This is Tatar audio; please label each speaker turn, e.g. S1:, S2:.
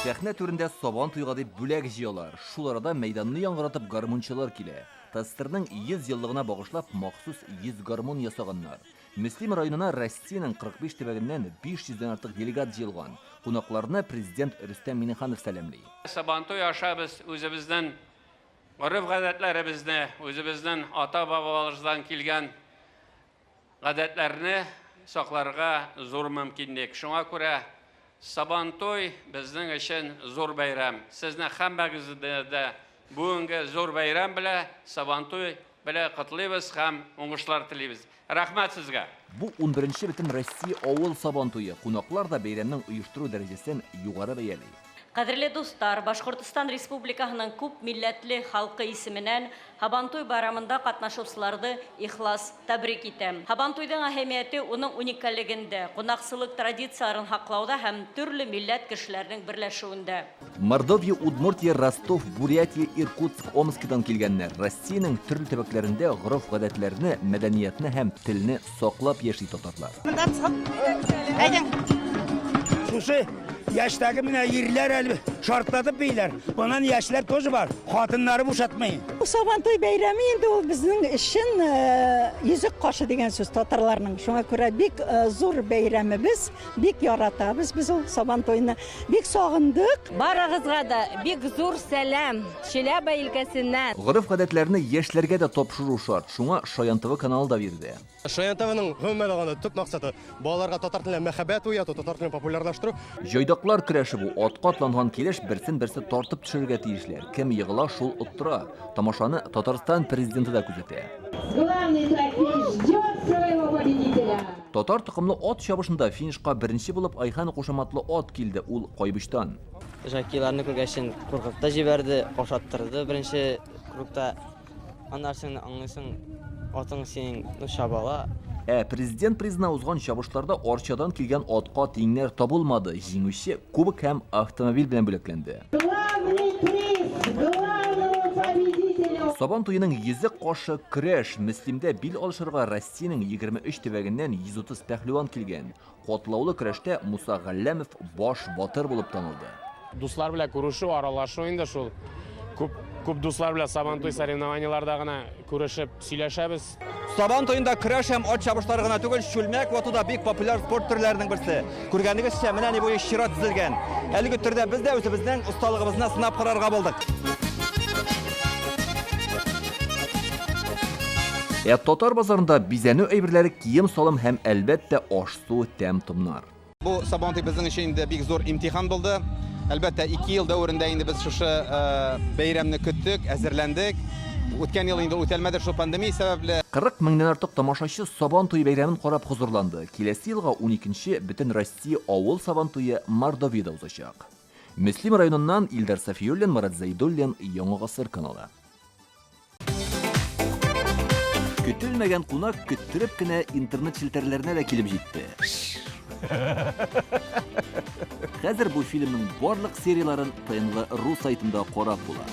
S1: Сәхнә түрендә Сабан туйга дип бүләк җыялар. Шул арада мәйданны яңгыратып гармунчылар килә. ТАССРның 100 еллыгына багышлап махсус 100 гармун ясаганнар. Мөслим районына Россиянең 45 төбәгеннән 500 дән артык делегат җыелган. Кунакларны президент Рөстәм Миңнеханов сәламли.
S2: Сабантуй аша без үзебезнең гореф-гадәтләребезне, үзебезнең ата-бабаларыбыздан килгән гадәтләрне сакларга зур мөмкинлек. Шуңа күрә Сабантуй безнең өчен зур бәйрәм. Сезне һәммәгезне дә бүгенге зур бәйрәм белә, Сабантуй белә котлыйбыз һәм уңышлар телибез. Рәхмәт сезгә!
S1: Бу унберенче Бөтенроссия авыл Сабантуе. Кунаклар да бәйрәмнең оештыру дәрәҗәсен югары бәяли.
S3: Кадерле дуслар, Башкортостан Республикаһының күп милләтле халкы исеменән Һабантуй байрамында катнашучыларды ихлас тәбрик итәм. Һабантуйның әһәмияте уның уникальлегендә, кунаксылык традицияләрен һаклауда һәм төрле милләт кешеләренең берләшүендә.
S1: Мордовия, Удмуртия, Ростов, Бурятия, Иркутск, Омскидан килгәннәр Россиянең төрле төбәкләрендә гореф-гадәтләрне, мәдәниятне һәм телне саклап яши татарлар.
S4: Монда чыгып, әйдәң.
S5: Шушы яшьтәге менә ирләр әле шартлатып бииләр. Моннан яшьләр тоже бар. Хатыннары бушатмый.
S6: Сабантуй бәйрәме инде ул безнең өчен йөзек кашы дигән сүз татарларның. Шуңа күрә бик зур бәйрәмебез, бик яратабыз без ул Сабантуйны. Бик сагындык.
S7: Барыгызга да бик зур сәлам Челяба өлкәсеннән.
S1: Гореф-гадәтләрне яшьләргә дә тапшыру шарт, шуңа Шаян ТВ каналы да бирде.
S8: Шаян ТВның гомумән алганда төп максаты, балаларга татар теленә мәхәббәт уяту, татар телен популярлаштыру.
S1: Җайдаклар көрәше бу, атка атланган килеш берсен-берсе тартып төшерергә тиешләр. Кем егыла, шул оттыра. Тамашаны Татарстан Президенты да күзәтә.
S9: Главный трофей ждет своего победителя!
S1: Татар токымлы ат чабышында финишка беренче булып Айхан кушаматлы ат килде, ул Кайбычтан.
S10: Жокейларны күргәчен куркытып та җибәрде, каушаттырды беренче кругта. Аннары син аңлыйсың, атың синең, ну, чабала.
S1: Ә Президент призына узган чабышларда Арчадан килгән атка тиңнәр табылмады, җиңүче кубок һәм автомобиль белән бүләкләнде.
S9: Главный приз главному победителю!
S1: Сабан туеның йөзек кашы, көрәш. Мөслимдә бил алышырга Россиянең 23 төбәгеннән 130 пәһлеван килгән. Катлаулы көрәштә Муса Галләмов баш батыр булып танылды.
S11: Дуслар белән күрешү, аралашу инде шул. Күп, күп дуслар белән Сабантуй соревнованиеларда гына күрешеп сөйләшәбез.
S12: Сабан туенда көрәш һәм ат чабышлары гына түгел, чүлмәк вату да бик популяр спорт төрләренең берсе. Күргәнегезчә, менә ни буе чират тезелгән. Әлеге төрдә без дә үзебезнең осталыгыбызны сынап карарга булдык.
S1: Ә татар базарында бизәнү әйберләре, кием-салым һәм, әлбәттә, аш-су, тәм-томнар.
S13: Бу Сабантуй безнең өчен инде бик зур имтихан булды. Әлбәттә, ике ел дәверендә инде без шушы бәйрәмне көттек, әзерләндек. Үткән ел инде үтәлмәде шул пандемия сәбәпле.
S1: 40 меңнән артык тамашачы Сабан туе бәйрәмен карап хозурланды. Киләсе елга уникенче Бөтенроссия авыл Сабан туе Мордовиядә узачак. Мөслим районыннан Илдар Сафиуллин, Марат Зәйдуллин, Яңа гасыр каналы. Көтелмәгән кунак көттереп кенә интернет челтәрләренә дә килеп җитте. Хәзер бу фильмның барлык серияләрен ТНВ.ру сайтында карап була.